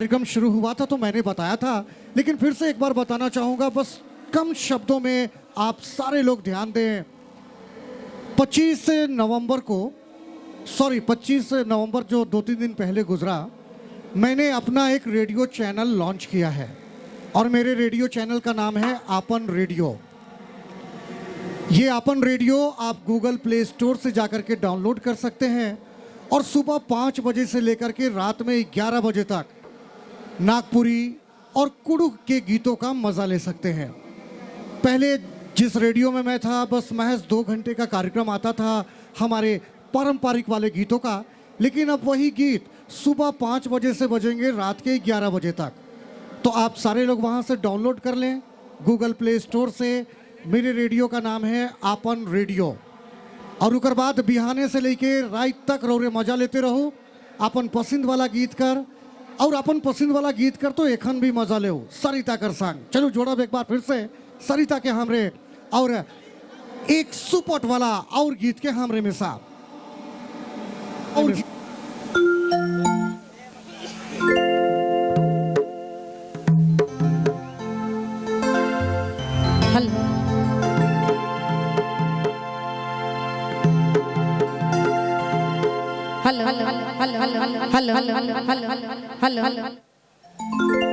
कार्यक्रम शुरू हुआ था तो मैंने बताया था, लेकिन फिर से एक बार बताना चाहूँगा, बस कम शब्दों में आप सारे लोग ध्यान दें। 25 नवंबर को, सॉरी 25 नवंबर जो 2-3 दिन पहले गुजरा, मैंने अपना एक radio channel launch किया है और मेरे रेडियो चैनल का नाम है आपन रेडियो। ये आपन रेडियो आप Google play store से जाकर के डाउनलोड कर सकते हैं और सुबह 5 बजे से लेकर के रात में 11 बजे तक नागपुरी और कुड़ुक के गीतों का मज़ा ले सकते हैं। पहले जिस रेडियो में मैं था, बस महज 2 घंटे का कार्यक्रम आता था हमारे पारंपरिक वाले गीतों का, लेकिन अब वही गीत सुबह 5 बजे से बजेंगे रात के 11 बजे तक। तो आप सारे लोग वहाँ से डाउनलोड कर लें Google play store से। मेरे रेडियो का नाम है आपन रेडियो। और उकर बाद बिहाने से लेके रात तक रौरे मजा लेते रहो अपन पसंद वाला गीत कर, और अपन पसंद वाला गीत कर तो एखन भी मजा ले सरिता कर संग। चलो जोड़ब एक बार फिर से सरिता के हमरे और एक सुपट वाला और गीत के हमरे में साथ। और hello hello hello hello hello hello hello.